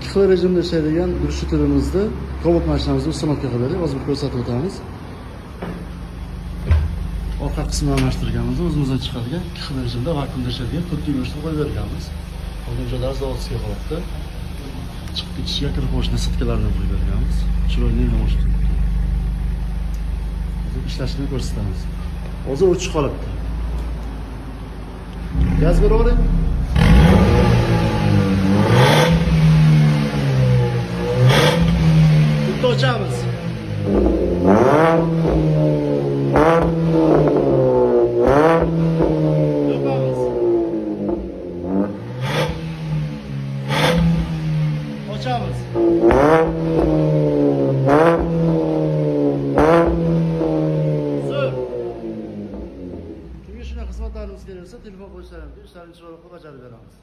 Ikki xil rejimda ishlaydigan глушителimizni Cobalt mashinamizga установка qildik. Hozir bir ko'rsatib o'tamiz. Orqa qismini almashtirganmiz, o'zimizdan chiqadigan ikki xil rejimda vakuumda ishlaydigan to'rtta go'shtni qo'yib berganmiz. Oldin joylari заводской holatda. Chiqib ketishiga kirib qo'yish насадка lardan qo'yib berganmiz. Chiroyli o'xshab turibdi. Hozir ishlashini ko'rsatamiz. Hozir o'chiq holatda. Gaz beravering. Bitta ochamiz. Yopamiz. Ochamiz. Zo'r. Kimga shunday xizmatlarimiz kerak bo'lsa, telefon qo'yishlarimiz, ishlarini chiroyli qilib bajarib beramiz.